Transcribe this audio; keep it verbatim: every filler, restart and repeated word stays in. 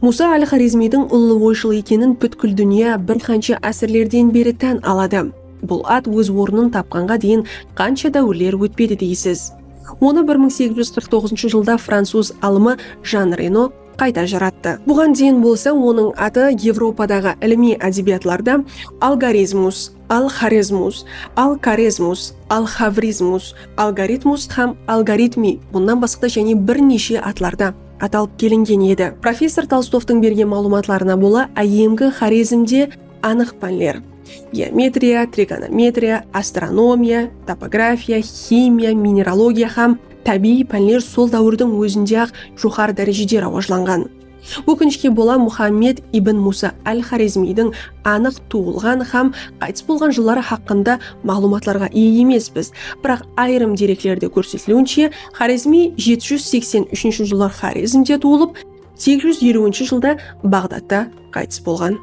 Musa al-Xorezmiydiń ullı oyshıl ekenin pútkil dúnya bir qansha ásirlerden beri tán aladı. Bul at óz ornın tapqanǵa deyin qansha dáwirler ótpedi deysiz. Onı bir mıń segiz júz qırq toǵızınshı jılda francuz alımı Jan Reno qayta jarattı. Buǵan deyin bolsa onıń atı Evropadaǵı ilimiy ádebiyatlarda algorizmus, al-Xorezmus, al-Korezmus, al-Xavrizmus, algoritmus hám algoritmi, bunnan basqa da jáne bir neshe atlarda atalıp kelingen edi. Professor Tolstovtıń bergen maǵlıwmatlarına bola, áyyemgi Xorezmde anıq pánler, geometriya, trigonometriya, astronomiya, topografiya, ximiya, mineralogiya hám tábiyiy pánler sol dáwirdiń ózinde-aq joqarı dárejede rawajlanǵan. Ókinishke bola, Muhammed ibn Musa al-Xorezmiydiń anıq tuwılǵan hám qaytıs bolǵan jılları haqqında maǵlıwmatlarǵa iye emespiz. Biraq ayırım dereklerde kórsetiliwinshe, Xorezmiy jeti júz seksen úshinshi jılı Xorezmde tuwılıp, segiz júz eliwinshi jılda Baǵdadta qaytıs bolǵan.